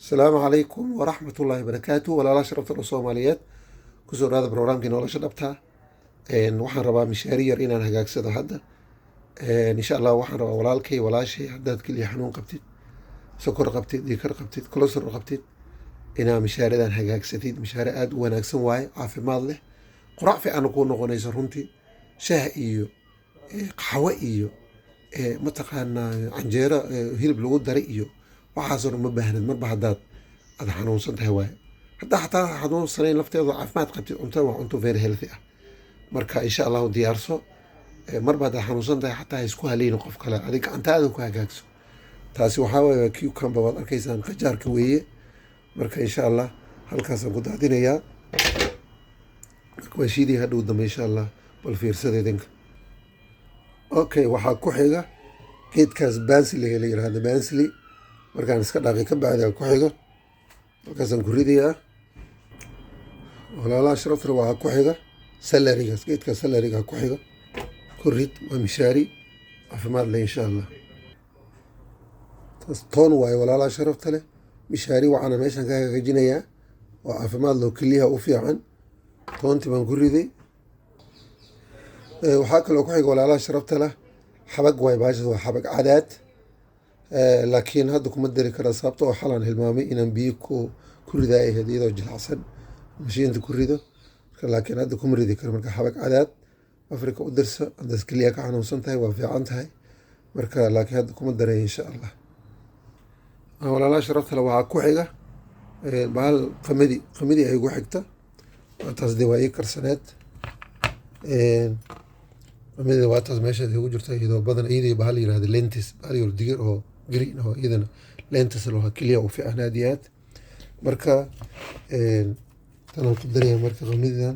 Asalaamu calaykum waraxmatullaahi barakaatu. Walaalaha sharafta dha Soomaaliyeed, kusoo dhawaada barnaamijkii Nolosha Dhabta. Waxaan rabaa mishaari yar inaan hagaagsado hadda, insha Allah. Waxaan rabaa, walaalkay, walaashay, haddaad keliya xanuun qabtid, sokor qabtid, dhiigkar qabtid, cholesterol qabtid, inaa mishaaradan hagaagsatid. Mishaare aada u wanaagsan waaye, caafimaad leh, qurac fiican kuu noqonayso runtii. Shaah iyo qaxwo iyo mataqaanaa canjeero hilib lagu daray iyo waxaasoo dhan ma baahnid marba haddaad aad xanuunsan tahay waaye. Haddaa xataa xanuunsanayn lafteedu, caafimaad qabtid, cuntada waa cunto very healthy ah. Marka insha Allahu diyaarso. Marba haddaad xanuunsan tahay, xataa ha isku haleynin qof kale, adiga gacantaada ku hagaagso. Taasi waxaa waaye waa cucumber, waad arkaysaan, qajaarka weeye. Marka insha Allah halkaasaan ku daadinayaa. Marka waa shiidaya hadhow dambe, insha Allah. Bal fiirsada idinka. Okay, waxaa ku xiga geedkaas parsley la yiraahdo. Parsley markaan iska dhaqay ka bacdi ku xiga, halkaasaan ku ridayaa. Walaalaha sharafta, waxaa ku xiga celerygaas, geedkaas celeryga ku xiga, ku rid. Waa mishaari caafimaad leh, insha Allah. Taas toon waaye, walaalaha sharafta leh. Mishaari waxaana meeshan ka hagaajinayaa oo caafimaad loo, keliyaha u fiican. Toontii baan ku riday. Waxaa kaloo ku xiga, walaalaha sharafta leh, xabag waaye. Baashas waa xabag cadaad, laakiin hadda kuma dari kara, sababta oo xalaan hilmaamay inaan biyo ku ridaay ahayd iyadoo jilacsan mashiinta ku rido. Marka laakiin hadda kuma ridi karo. Marka xabag cadaad Afrika u dirsa haddaad keliya ka xanuunsan tahay, waa fiican tahay. Marka laakiin hadda kuma daray, insha Allah. Walaalaha sharafta leh, waxaa ku xiga bahal qamadi. Qamadi ay ku xigta, waa taas dee, waa ii karsaneed qamadida, waa taas meeshaas igu jirta iyadoo badan, iyadii bahal yirahdo lentils, bahal yar digir oo green oo iyadana lentils loo keliya u fiican aad iyo aad. Marka tanaan ku daraya. Marka qamadidan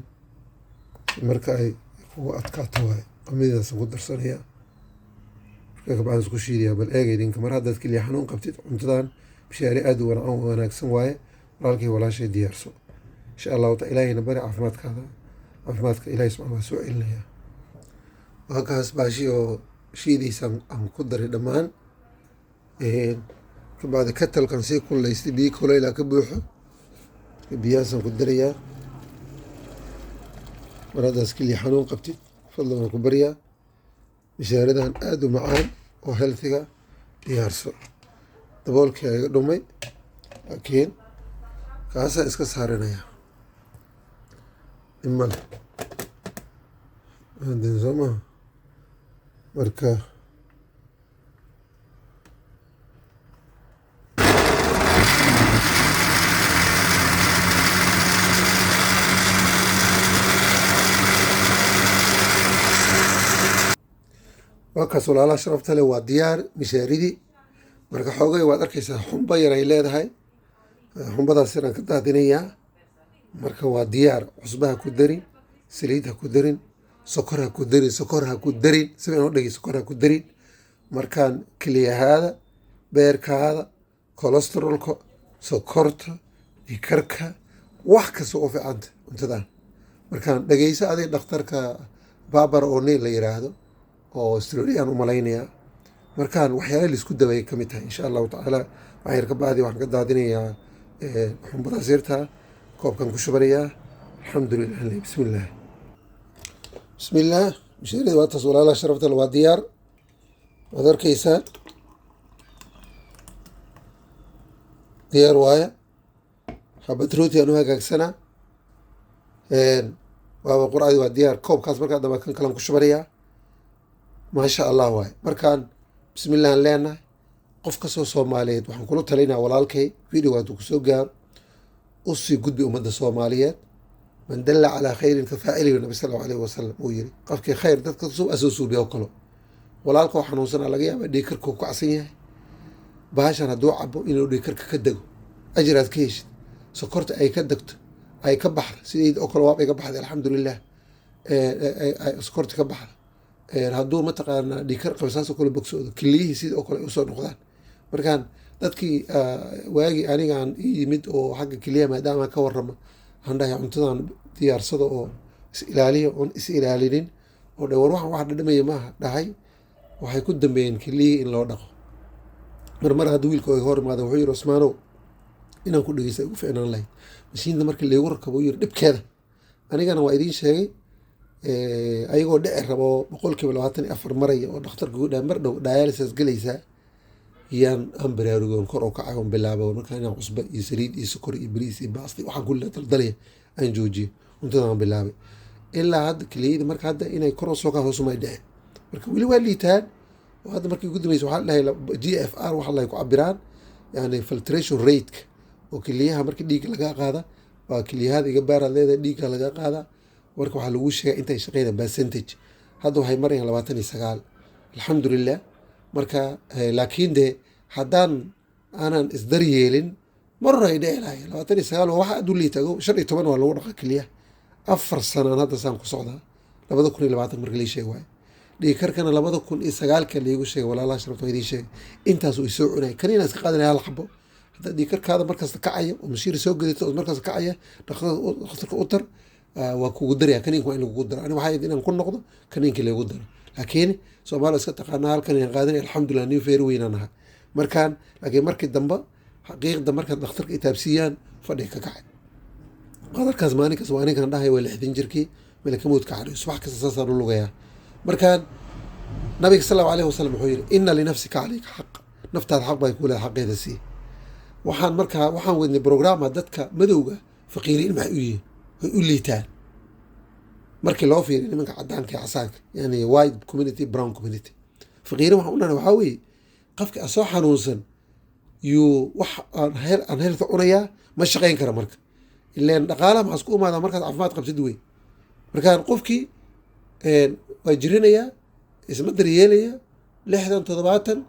marka ay kugu adkaato waaye, qamadidaasaan ku darsanaya. Marka kabacdi isku shiidaya. Bal eega idinka, mar haddaad keliya xanuun qabtid, cuntadan mishaari aad u wanaagsan waaye. Walaalkay, walaashay, diyaarso, insha Allahu ta. Ilaahayna bari caafimaadkaada, caafimaadka Ilaahay subxana waa soo celinaya. Waa kaas baashi oo shiidiisa aan ku daray dhammaan. Kabacdi kettlekan sii kululeystay, biyo kuleyla ka buuxo, biyahaasaan ku darayaa. Mar haddaas keliya xanuun qabtid, fadlan waan ku baryaa, mishaaradan aada u macaan oo healthyga diyaarso. Daboolkii iga dhumay, laakiin kaasaan iska saaranaya, dhib male soo maha. Marka waa kaas, walaalaha sharafta leh, waa diyaar mishaaridii. Marka xoogay waad arkaysaa, xumba yar ay leedahay, xumbadaas yaraan ka daadinayaa. Marka waa diyaar. Cusba ha ku darin, saliid ha ku darin, sokor ha ku darin, sokor ha ku darin, si fiican u dhegi, sokor ha ku darin. Markaan keliyahaada, beerkaada, cholesterolka, sokorta, dhiigkarka, wax kasta u fiicanta cuntadan. Markaan dhegeyso adiga dhakhtarka Barbara O'Neill la yiraahdo oo Australian u malaynayaa. Markaan waxyaala laisku daweeyay kamid tahay, insha Allahu tacaala. Waxaan yar ka bacdi waxaan ka daadinayaa xumbadaas yartaa, koobkan ku shubanayaa. Alxamdulilah. Bismillaah, bismillaah. Mishaarida waa taas, walaalaha sharafta, waa diyaar, waad arkeysaa, diyaar waaya. Xabad rooti aan u hagaagsanaa, waaba quracdi, waa diyaar. Koobkaas markaa damba kan kalan ku shubanayaa. Maasha Allah waay. Markaan bismillahan leenahay. Qof kastoo Soomaaliyeed waxaan kula talinaa, walaalkay, video hadduu kusoo gaaro, usii gudbi ummadda Soomaaliyeed. Man dalla calaa khayrin ka faacilihi, Nabi sal Allahu alayhi wasalam uu yiri. Qofkii khayr dadka asoo suubiya oo kalo. Walaalka oo xanuunsanaa, laga yaaba dhiigkarka ku kacsan yahay, bahashan hadduu cabo inuu dhiigkarka ka dego, ajir aad ka heshid, sokorta ay ka degto, ay ka baxdo sideed oo kale, waaba iga baxday, alxamdulilah, sokorta ka baxda. Hadduu mataqaanaa dhiigkar qabo, saas oo kale bogsoodo, keliyihii sidii oo kale ay usoo noqdaan. Markaan dadkii waagii anigaan ii yimid oo xagga keliyaha maadaama ka warrama, aan dhahay cuntadan diyaarsada oo is ilaaliya, oon is ilaalinin oo dhe war waxan wax dhadhamaya maaha dhahay, waxay ku dambeeyeen keliyihii in loo dhaqo. Mar mar hadda wiilka hor imaada wuxuu yiri, Cusmaanow. Inaan ku dhegeysta ugu ficnaan lahayd. Mashiinta markii laygu rakabo, yiri, dhibkeeda anigana waa idiin sheegay. Ayagoo dhici rabo 24% maraya oo dhakhtarka ugu dhahay mar dhow dialysis gelaysaa, yaan aan baraarugoon kor u kacay oon bilaabay markaa inaan cusbo iyo saliid iyo sokor iyo bariis iyo baasti waxaan kulli daldalaya aan joojiyo. Cuntadaan bilaabay ilaa hadda keliyada marka hadda inay kor u soo kaa hoos umay dhicin. Marka weli waa liitaan oo hadda markii ugu dambeysay waxaa la dhahay GFR waxa la ku cabiraan, yani filtration rate oo keliyaha marka dhiigga laga qaada. Waa keliyahada iga baaraad leedahay, dhiigga laga qaada. Marka waxaa lagu sheegay intay shaqeynayaan percentage. Hadda waxay marayaan 29, alxamdulilah. Marka laakiin dee haddaan aanan isdaryeelin mar hore ay dhici lahayn. 29 waa waxa aad u liita. 15 waa lagu dhaqa keliyaha. 4 sanaan hadda saan ku socdaa, 2020 marka lii sheeg waayo. Dhiigkarkana 2009-ka liigu sheegay. Walaalaha sharafta, waa idiin sheegay intaas uu isoo cunay kanina iska qaadanaya hal xabo. Hadda dhiigkarkaada markasta kacaya oo mashiir soo gedata oo markasta kacaya, dhakhtarka u tar, waa kugu daraya kaniinka. Waa in lagugu daro. Ani waxaa inaan ku noqdo kaniinkii lagu daro, laakiin Soomaaliya iska taqaanaa halkan inaan qaadanay. Alxamdulilah, nin feer weynaan ahaa markaan. Laakiin markii dambe xaqiiqda markaad dhakhtarka itaabsiiyaan fadhiga ka kacay qadarkaas. Maalin kasta waa ninkan dhahay waa 60 jirkii malakamoodka cadhay. Subax kasta saasaan u lugayaa. Markaan nabiga sal allahu alayhi wasalam wuxuu yidhi: "Ina linafsika calayka xaq." Naftaada xaq bay ku leedahay, xaqeeda sii. Waxaan markaa waxaan wadnay programa dadka madowga faqiiriin maxay u yihiin, way u liitaan markii loo fiiriyo nimanka cadaanka iyo casaanka, yani white community, brown community. Faqiirin waxaan u dhahna waxaa weeye qofka asoo xanuunsan yuu wax aan health cunayaa, ma shaqayn kara. Marka ileen dhaqaalaha maxaa isku imaadaa markaad caafimaad qabtid wey. Markaan qofkii waa jirinayaa, isma daryeelaya, 60, 70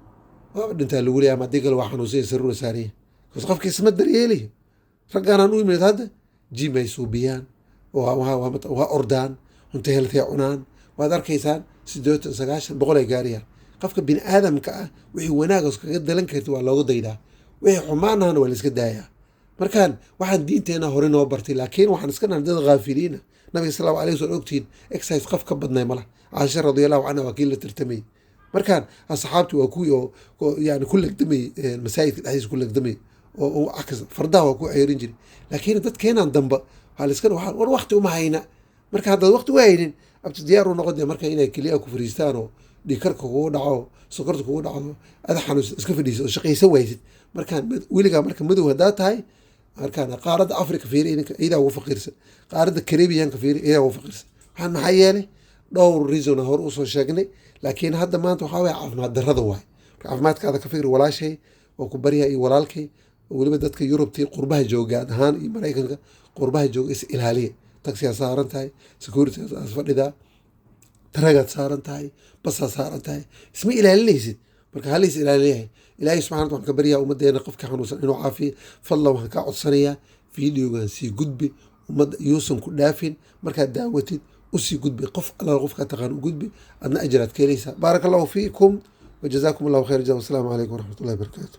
waaba dhintaa lagu leeyahay, ama haddii kale waa xanuunsanya, saruura saaranya, bas qofkii isma daryeelayo. Raggaanaan u imid hadda gym ay suubiyaan, waa ordaan, cunto healthy ay cunaan. Waad arkaysaan 80, 90, 100 ay gaarayaan. Qofka bini aadamka ah wixii wanaagaas kaga dalan karti waa looga daydaa, wixii xumaanahana waa la iska daayaa. Markaan waxaan diinteena hore noo bartay, laakiin waxaan iska nahay dad ghaafiliina. Nabiga sal allahu alayhi wasallam ogtihiin exercise qof ka badnay mala. Caasha radiallahu canha waa kii la tartamayey. Markaan asxaabti waa kuwii oo yani ku legdamayey masaajidka dhexdiisa ku legdamayey oo wax fardaha waa ku ceerin jiray. Laakiin dadkeenan damba waxaa la iska waxaan war waqti uma hayna. Marka haddaad waqti u haynin, abti diyaar u noqon dee marka inay keliyaha ku fariistaan oo dhiigkarka kugu dhaco, sokorta kugu dhacdo, ada xanuunsan iska fadhiisid oo shaqaysan waysid. Markaan weligaa marka madow haddaa tahay, markaan qaaradda Africa fiiri, idinka iyadaa ugu faqiirsan. Qaaradda Caribbeanka fiiri, iyadaa ugu faqiirsan. Waxaan maxaa yeelay dhowr reason hore usoo sheegnay, laakiin hadda maanta waxaa waye caafimaad darrada waay. Marka caafimaadkaada ka fikir, walaashay, waa ku baryaha iyo walaalkay. Weliba dadka Yurubtii qurbaha jooga gaad ahaan iyo Maraykanka qurbaha jooga, is ilaaliya. Taxiyaa saaran tahay, security aad fadhidaa, taragaad saaran tahay, basaad saaran tahay, isma ilaalinaysid. Marka halis ilaaliyahay. Ilaahay subxana waxaan ka baryaa ummaddeena qofka xanuunsan inuu caafiyo. Fadlan waxaan kaa codsanayaa videogan sii gudbi, ummadda yuusan ku dhaafin. Markaad daawatid usii gudbi qof alla qofkaa taqaan u gudbi, adna ajraad ka helaysaa. Baaraka allahu fiikum wajazaakum allahu khayr. Wasalaamu calaykum waraxmatullahi wabarakaatu.